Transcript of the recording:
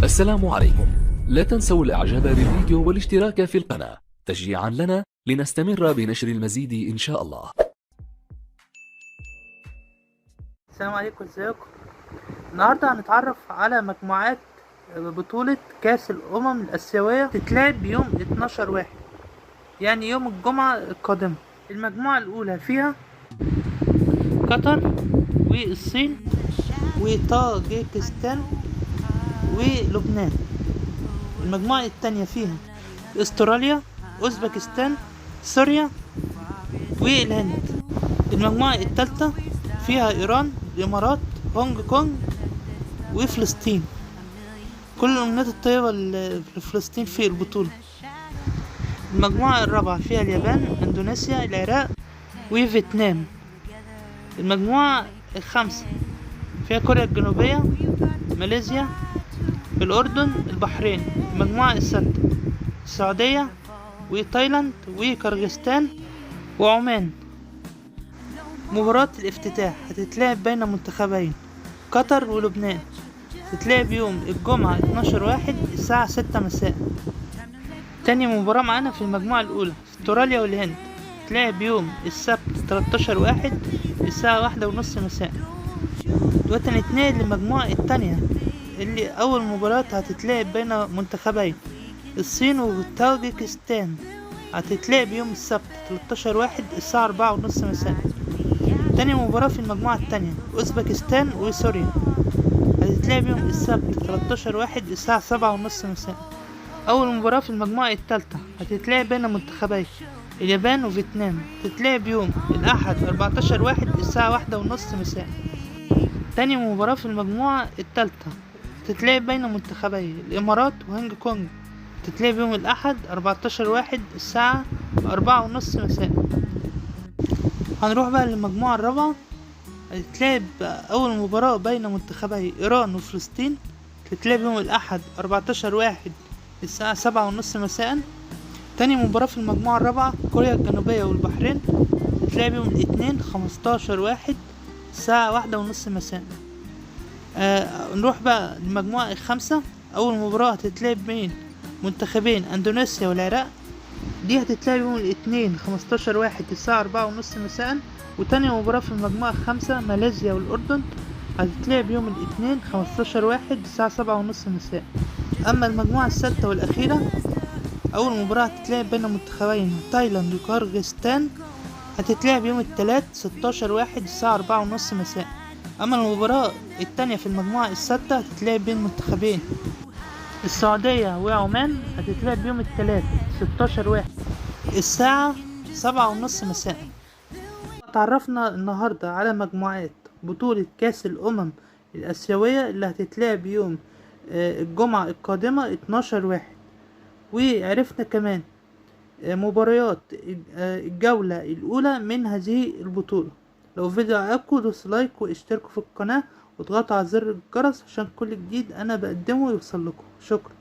السلام عليكم. لا تنسوا الاعجاب بالفيديو والاشتراك في القناة تشجيعا لنا لنستمر بنشر المزيد ان شاء الله. السلام عليكم، ازيكم؟ النهارده هنتعرف على مجموعات بطولة كأس الأمم الآسيوية تتلعب يوم 12/1، يعني يوم الجمعة القادمة. المجموعة الأولى فيها قطر والصين وطاجيكستان ولبنان. المجموعة الثانية فيها استراليا، أوزبكستان، سوريا والهند. المجموعة الثالثة فيها إيران، الإمارات، هونج كونج وفلسطين. كل الأمنيات الطيبة لفلسطين في البطولة. المجموعة الرابعة فيها اليابان، اندونيسيا، العراق وفيتنام. المجموعة الخامسة فيها كوريا الجنوبية، ماليزيا، الأردن، البحرين. المجموعة السادسة السعودية وتايلاند وكرغستان وعمان. مباراة الافتتاح هتتلعب بين منتخبين قطر ولبنان، تتلعب يوم الجمعة 12/1 الساعة 6 مساء. تاني مباراة معانا في المجموعة الأولى استراليا والهند، تتلعب يوم السبت 13/1 الساعة 1:30 مساء. دلوقتي هنتنقل للمجموعة التانية اللي أول مباراة هتتلعب بين منتخبين الصين وطاجيكستان، هتتلعب يوم السبت 13/1 الساعة 4:30 مساء. تاني مباراة في المجموعة التانية أوزبكستان وسوريا، هتتلعب يوم السبت 13/1 الساعة 7:30 مساء. أول مباراة في المجموعة التالتة هتتلعب بين منتخبين اليابان وفيتنام، هتتلعب يوم الأحد 14/1 الساعة 1:30 مساء. تاني مباراة في المجموعة التالتة هتتلعب بين منتخبي الإمارات وهونج كونج، هتتلعب يوم الأحد 14/1 الساعة 4:30 مساء. هنروح بقى للمجموعة الرابعة، هتتلعب أول مباراة بين منتخبي إيران وفلسطين، هتتلعب يوم الأحد 14/1 الساعة 7:30 مساء. تاني مباراة في المجموعة الرابعة كوريا الجنوبية والبحرين، هتتلعب يوم الاثنين 15/1 الساعة 1:30 مساء. نروح بقى للمجموعة الخامسة، أول مباراة هتتلعب بين منتخبين أندونيسيا والعراق، دي هتتلعب يوم الاثنين 15/1 الساعة 4:30 مساء. وتاني مباراة في المجموعة الخامسة ماليزيا والأردن، هتتلعب يوم الاثنين 15/1 الساعة 7:30 مساء. أما المجموعة السادسة والأخيرة، أول مباراة هتتلعب بين منتخبين تايلاند وكرغستان، هتتلعب يوم الثلاث 16/1 الساعة 4:30 مساء. أما المباراة التانية في المجموعة السادسة هتتلعب بين منتخبين السعودية وعمان، هتتلعب يوم الثلاث 16/1 الساعة 7:30 مساء. تعرفنا النهاردة على مجموعات بطولة كأس الأمم الآسيوية اللي هتتلعب يوم الجمعة القادمة 12/1، وعرفنا كمان مباريات الجولة الأولى من هذه البطولة. لو الفيديو عجبكم دوسوا لايك واشتركوا في القناة واضغطوا على زر الجرس عشان كل جديد أنا بقدمه يوصل لكم. شكرا.